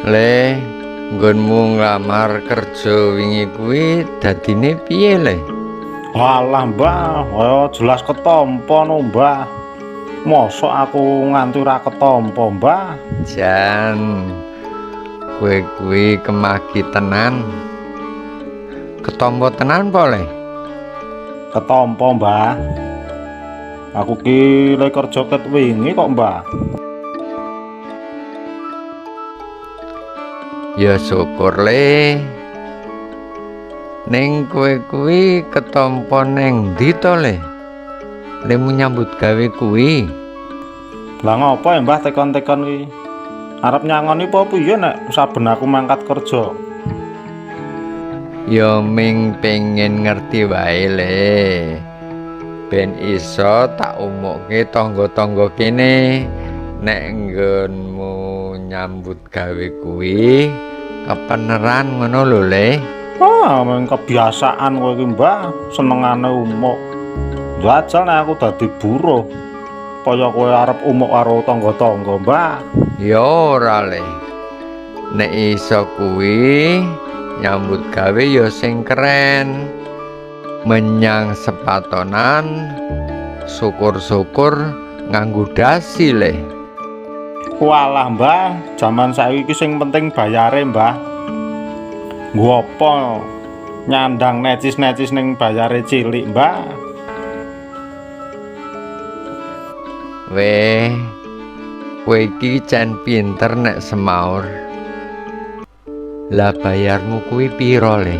Le, nggonmu nglamar kerja wingi kuwi dadine piye, Le? Walah, Mbah, kaya jelas ketampa no, Mbah. Mosok aku nganti ora ketampa, Mbah? Jan, kowe kuwi kemaki tenan. Ketampa tenan po, Le? Ketampa, Mbah. Aku ki le kerja ket wingi kok, Mbah. Ya syukur, Le. Ning kowe kuwi ketampa ning ndi to, Le? Lemu nyambut gawe kuwi. Lah ngopo ya, Mbah, tekon-tekon ki? Arep nyangoni apa piye nek saben aku mangkat kerja? Ya ming pengen ngerti wae, Le. Ben iso tak umukke tangga-tangga kene nek nggonmu nyambut gawe kuwi kepeneran ngono lho, Le. Ah, mung kebiasaan kowe ki, Mbah, senengane umuk. Jajal nek aku dadi buruh, kaya kowe arep umuk karo tangga-tangga, Mbah. Ya ora, Le. Nek iso kuwi nyambut gawe ya sing keren. Menyang sepatonan, syukur-syukur nganggo dasi, Le. Walah, Mbah, jaman saiki iki sing penting bayare, Mbah. Nggo apa nyandang necis-necis ning bayare cilik, Mbah? Weh, kowe iki jan pinter nek semaur. Lah bayarmu kuwi piro, Le?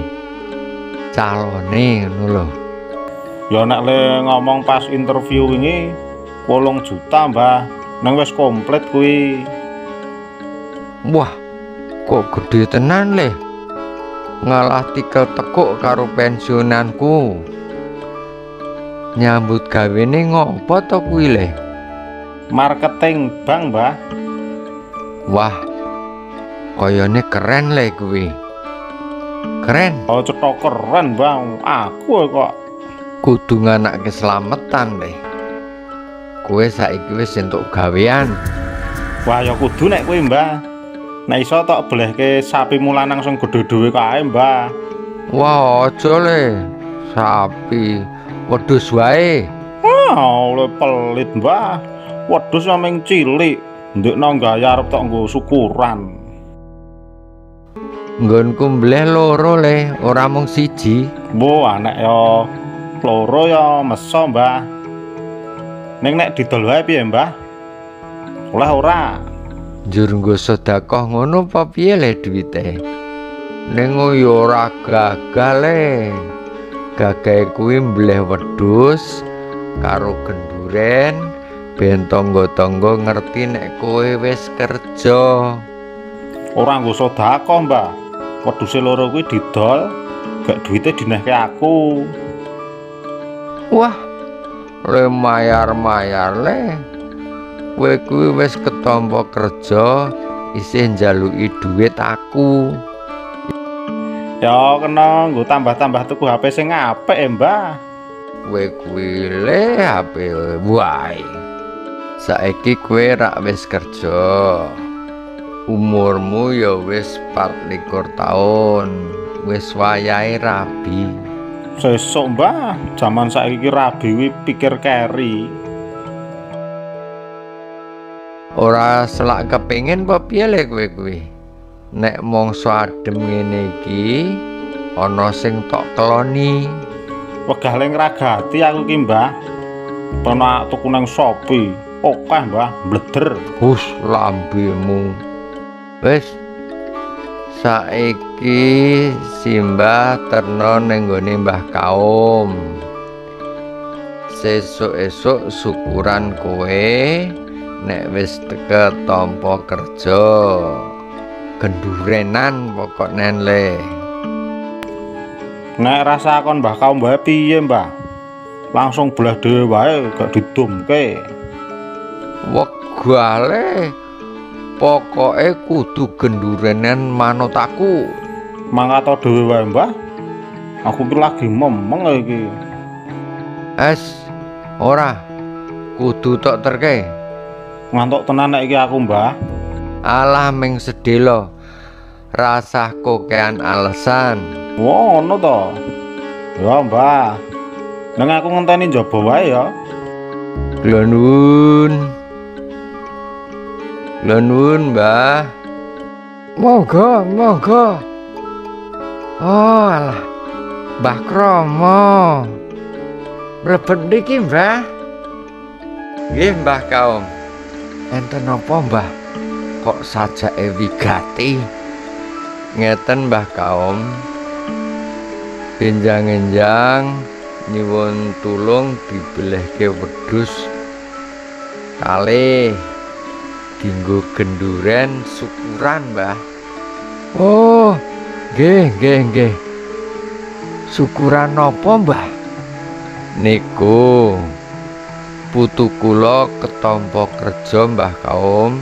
Calone ngono lho. Ya nek le ngomong pas interview wingi 8 juta, Mbah. Nang wis komplit kuwi. Wah, kok gede tenan, Le. Ngalah tikel tekuk karo pensiunanku. Nyambut gawene ngopo to kuwi, Le? Marketing bank, Mbah. Wah, kayane keren, Le, kuwi. Keren. Oh, cetha keren, Mbah. Aku kok kudu nganake slametan, Le. Kowe saiki wis entuk gawean. Wah, ya kudu nek kuwi, Mbah. Nek iso tok belehke sapimu lanang sing gedhe dhewe kae, Mbah. Wah, aja, Le. Sapi wedhus wae. Ah, oleh pelit, Mbah. Wedhus ming cilik. Ndekno gaya arep tok nggo syukuran. Nggonku mbleh loro, Le, ora mung siji. Mbok nek ya loro ya meso, Mbah. Ning nek didol wae piye, Mbah? Oleh ora? Njur nggo sedekah ngono apa piye, Le, duwite? Ning ya ora gagal, Le. Gagahe kuwi mbleh wedhus karo genduren ben tangga-tangga ngerti nek kowe wis kerja. Ora nggo sedekah, Mbah. Wedhuse loro kuwi didol, gak duwite dinehke aku. Wah, le mayar-mayar, Le. Kowe kuwi wis ketampa kerja isih njaluki duit aku. Ya kena nggo tambah-tambah tuku HP sing apik, Mbah. Kowe kuwi, Le, HP wae. Saiki kowe rak wis kerja. Umurmu ya wis 24 taun. Wis wayahe rabi. Sesuk, Mbah, jaman saiki rabi kuwi pikir keri. Ora selak kepengin apa piye, Le, kowe kuwi? Nek mangsa adem ngene iki ana sing tok keloni. Wegah le ngragati aku ki, Mbah. Penak tuku nang Shopee. Akeh, Mbah, mbleder. Hus lambemu. Wis saiki simbah terno ning nggone Mbah Kaum. Sesuk esuk syukuran kowe nek wis ketampa kerja. Gendurenan pokokne, Le. Nek rasa kon Mbah Kaum wae piye, Mbah? Langsung belah dhewe wae gak didumke. Wegah, Le. Pokoke kudu gendurenan manut aku. Mangkat dhewe wae, Mbah. Aku ki lagi memeng iki. Es, ora. Kudu tok terke. Ngantuk tenan nek iki aku, Mbah. Alah ming sedelo. Rasah kokean alasan. Wah, ngono to. Ya, Mbah. Neng aku ngenteni njaba wae ya. Kula nuwun. Kula nuwun, Mbah. Monggo, monggo. Oh, alah. Mbah Kromo. Mlebet mriki, Mbah. Nggih, Mbah Kaum. Enten napa, Mbah? Kok sajake wigati? Ngeten, Mbah Kaum. Benjang-enjang nyuwun tulung dibelehke wedhus kalih dinggo genduren syukuran, Mbah. Oh, nggih, nggih, nggih. Syukuran napa, Mbah? Niku putu kula ketampa kerja, Mbah Kaum.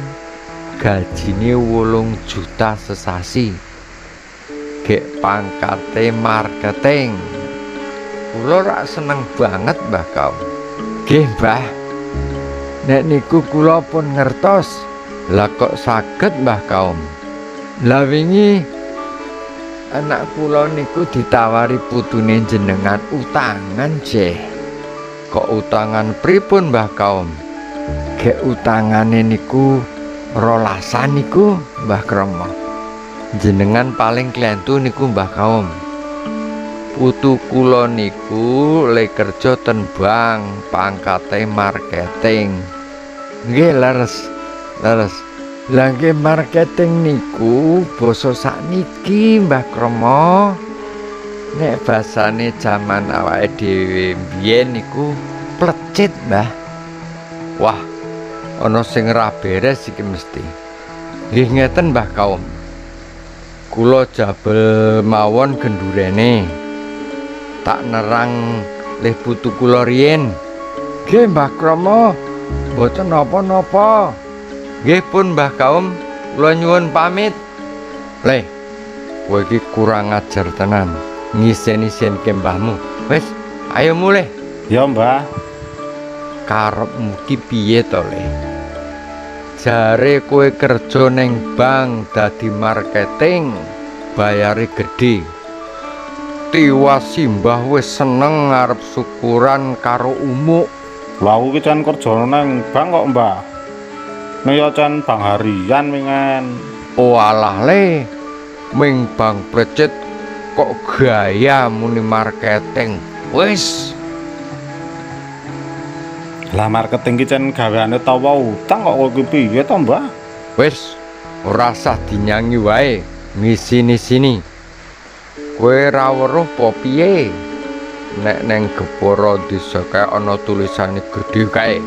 Gajine 8 juta sesasi. Gek pangkate marketing. Kula rak seneng banget, Mbah Kaum. Nggih, Mbah. Nek niku kula pun ngertos. Lah kok saged, Mbah Kaum? Lah wingi anak kula niku ditawari putune jenengan utangan, jeh. Kok utangan pripun, Mbah Kaum? Gek utangane niku rolasan niku, Mbah Kromo. Jenengan paling klentu niku, Mbah Kaum. Putu kula niku le kerja ten bank, pangkate marketing. Nggih, leres. Leres. Lah nggih marketing niku basa sakniki, Mbah Kromo. Nek basane jaman awake dhewe mbiyen niku plecit, Mbah. Wah, ana sing ra beres iki mesti. Nggih ngeten, Mbah Kaum. Kula jabel mawon gendurene. Tak nerang leh putu kula riyin. Nggih, Mbah Kromo, mboten napa-napa. Nggih pun, Mbah Kaum, kula nyuwun pamit. Le, kowe iki kurang ajar tenan. Ngisen-isenke mbahmu. Wis, ayo mulih. Ya, Mbah. Karepmu ki piye to, Le? Jare kowe kerja ning bank dadi marketing, bayare gedhe. Tiwas simbah wis seneng arep syukuran karo umuk. Lah aku ki jan kerja nang bank kok, Mbah. Nek ya jan bank harian wingan. Oh alah le, ming bank plecit kok gaya muni marketing. Wis, Lah marketing ki jan gaweane tawa utang kok kowe ki piye to, Mbah? Wis, ora usah dinyangi wae. Ngisini-sini. Kowe ra weruh apa piye? Nek neng Gepara desa kae ana tulisane gedhe kae.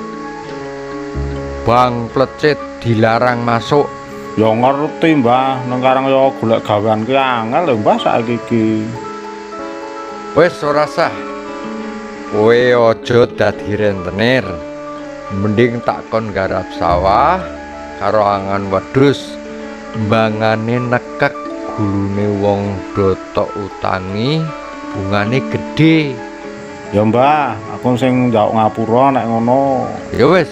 Bank plecit dilarang masuk. Ya ngerti, Mbah, nang karang ya golek gawean ki angel lho, Mbah, saiki iki. Wis ora sah. Kowe aja dadi rentenir. Mending tak kon garap sawah karo angon wedhus. Mbangane nekek gulune wong do tok utangi, bungane gedhe. Ya, Mbah, aku sing njaluk ngapura nek ngono. Ya wis.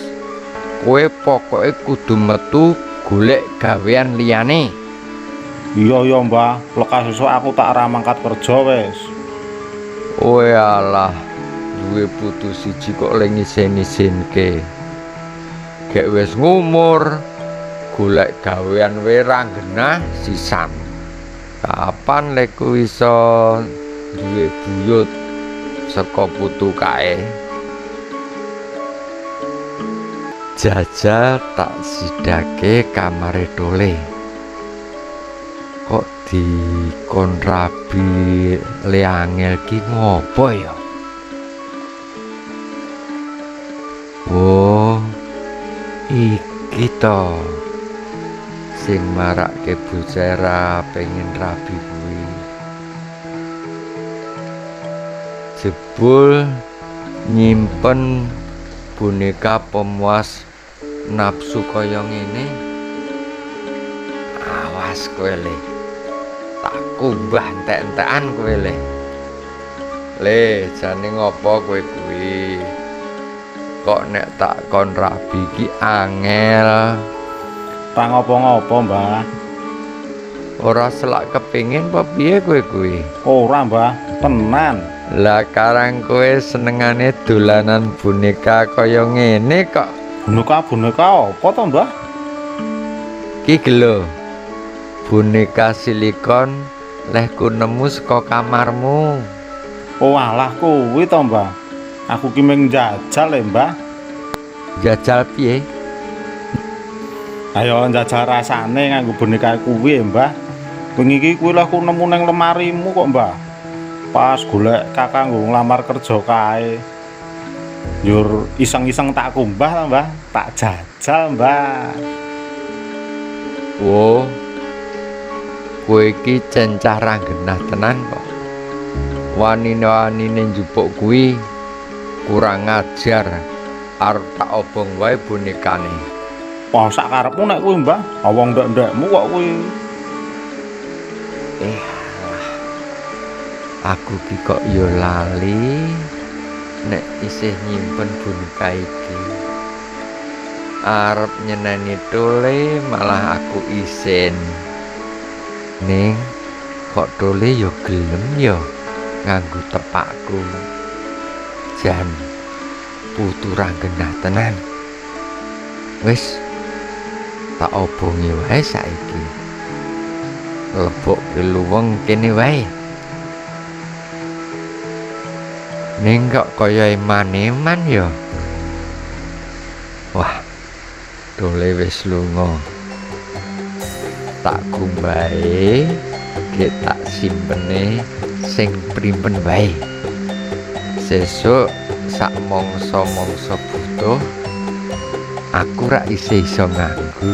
Kowe pokoke kudu metu golek gawean liyane. Iya ya, Mbah, lekas sesuk aku tak ora mangkat kerja wis. Kowe alah, duwe putu siji kok le ngisen-isenke. Gek wis ngumur, golek gawean wae ra genah sisan. Kapan leku iso duwe buyut saka putu kae? Jajal tak sidake kamare Tole. Kok dikon rabi le angel ki ngopo ya? Oh, iki to sing marake bocah ra pengen rabi kuwi. Jebul nyimpen boneka pemuas nafsu kaya ngene. Awas kowe le. Tak kumbah entek-entekan kowe le. Le, jane ngopo kowe kuwi? Kok nek tak kon rabi ki angel. Ra ngopo-ngopo, Mbah. Ora selak kepingin apa piye kowe kuwi? Ora, Mbah, tenan. Lah karang kowe senengane dolanan boneka kaya ngene kok. Boneka-boneka apa to, Mbah? Ki lho. Boneka silikon lehku nemu saka kamarmu. Oh alah kuwi to, Mbah. Aku ki mung njajal e, Mbah. Jajal piye? Ayo njajal rasane nganggo boneka kuwi e, Mbah. Wingi iki kuwi leh aku nemu nang lemarimu kok, Mbah. Pas golek kakak nggo nglamar kerja kae. Njur iseng-iseng tak kumbah ta, Mbah. Tak jajal, Mbah. Wo. Kowe iki cencah ra genah tenan kok. Wani-wanine njupuk kuwi kurang ajar. Arep tak obong wae bonekane. Wah, sak karepmu nek kuwi, Mbah. Wong ndek-ndekmu kok kuwi. Alah. Aku ki kok ya lali nek isih nyimpen boneka iki. Arep nyeneni Tole malah aku isin. Ning kok Tole ya gelem ya nganggo tepakku. Jan putu ra genah tenan. Wis tak obongi wae saiki. Lebokke luweng kene wae. Ning kok kaya eman-eman ya. Wah, Tole wis lunga. Tak gumbahe, gek tak simpene sing primpen wae. Sesuk sak mangsa-mangsa butuh, aku rak isih iso nganggo.